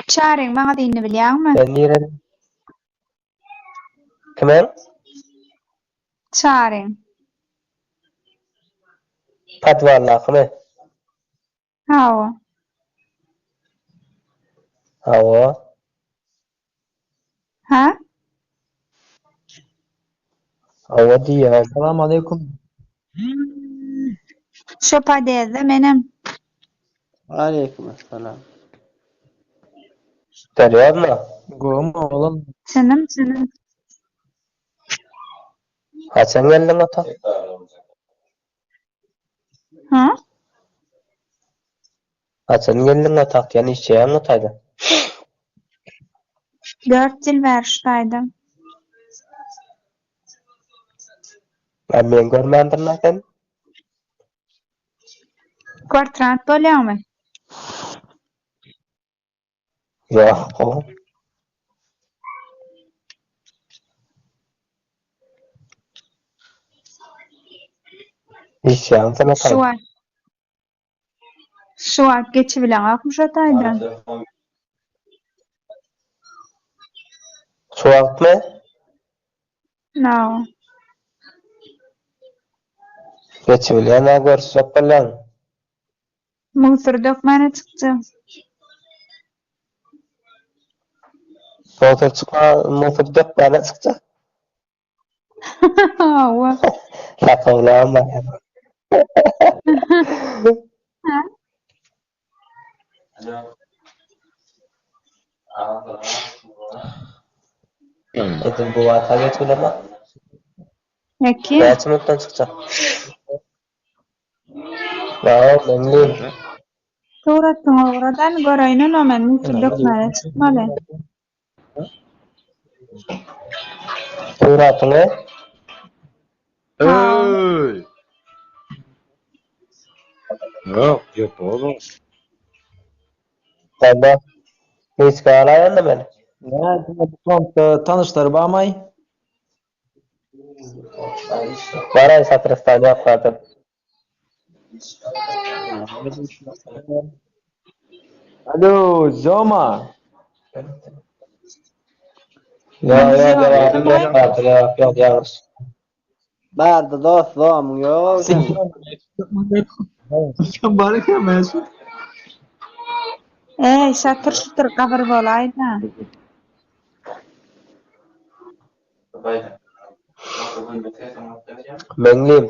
Çaryň magazynyny bilýäňmi? Sen nireli? Kimiň? Çaryň. Podwaldakymy? Hawa. Hawa. Hä? Hawa diýýän. Salam aleýkum. Şo podýezde menem. Aleýkum essalam. Serýozno? Gowmy oglan? Çynym çynym. Haçan geldiň ota? Hä? Haçan geldiň otak diýen işjeýäňmi o taýda? Dört ýyl bäri şu taýda. A men görmändirin-a seni. Kwartirant bolýaňmy? Ýok, o. Işjeýäňmi sen o Şu taýda? wagt Şu wagt geçibileňokmy şo taýdan? Şu wagtmy? No. Geçibilýän-ä görüşjek bolýaň. Musur dökmäne çykjak. Musur çykma, musur dökmäne çykjak. Hawa. Sakawlagam bar ýa. Edil bu waka geçibilemok. Eki. Näçe minutdan çykjak? Ýa, meňli. Suratyňy ugradan göreýin ony men musur dökmäne çykmaly. Suratyňy? Öý! Ýok, ýok oglum. Baba. Hiç galaýanda men. Näme bu kompda tanyşlar barmaý? Baraý Satrystan ýakladyp. Alo, Zoma. Ýa ýa jogabym ýok bardy jogap ýok ýalňyş. Bardy dost zomyň ýok sen. Sen bar eken men şu. Eý, şatyr şutur gabyr bolaýda. Meňlim.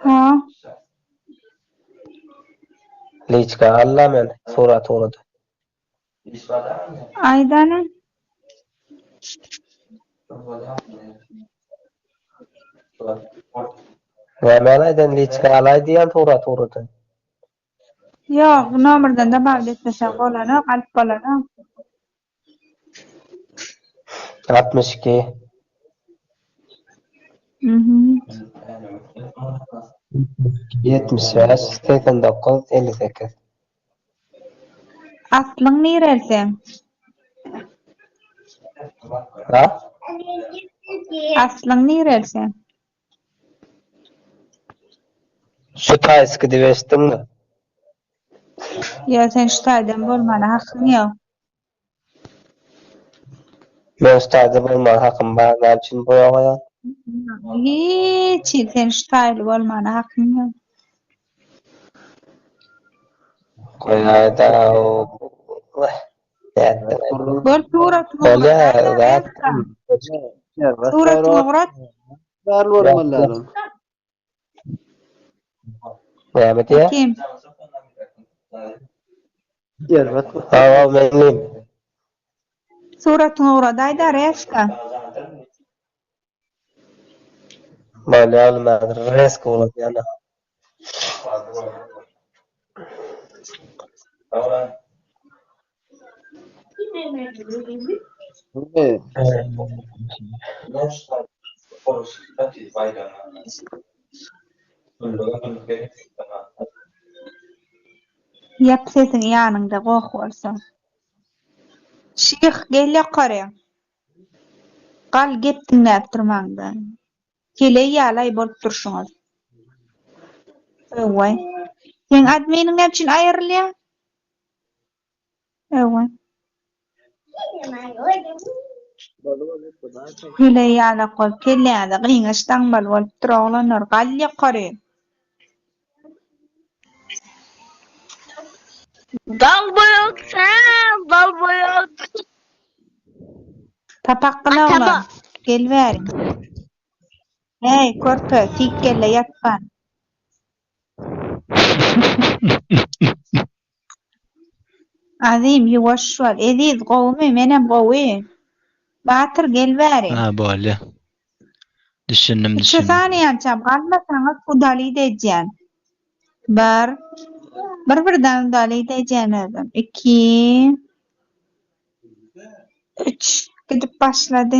Ha. Liçka alla men surat ugrady. Aýdany. Nämäni aýdan liçka alaý diýýän surat ugrady. Ýok, nomerden dobawit etmeseň bolanok, alyp bolanok. 62. Mhm. 75, 89, 58. Aslyň nireli seň? Ha? Aslyň nireli seň? Şu taýsky diýip eşitdiňmi? Ýa sen şu taýdan bolmana hakyň ýok. Men şu taýda bolmaga hakym bar, näme üçin bu ýoga ýok? Hiç hili sen şu taýly bolmana hakyň ýok. Goýaýda Bol suratyňy Bolýar, zat. Suratyňy ugrat. Bar bolmaly. Näme diýýär? Kim? Erbet. Hawa, meňlim. Suratyňy ugradaýda reska. Bolýar, men reska ugradýan. Ýap sesiňi ýanyňda goh bolsa. Şyh gel ýokary. Gal gep diňläp durmaňda. Heleý ýalaý bolup durşuňyz. Öwwaý. Seň adminiň näme üçin aýrylýa? Ewa. Heleý ýalak bolup kelläňize gyňaç daňmaly bolupdyr oglanlar gal ýokary. Dalboýok sen, dalboýok. Tapak gyl oglan. Gel bäri. Heý, körpe, tik kelle ýatman. Azim, ýuwaş bol. Eziz, gowumy? Menem gowy. Batyr, gel bäri. Ha bolýa. Düşündim, Üçe düşündim. sanaýançam galmasaňyz udalit edýän. Bir. Bir-birden udalit edýän özüm. Iki. Üç. Gidip başlady.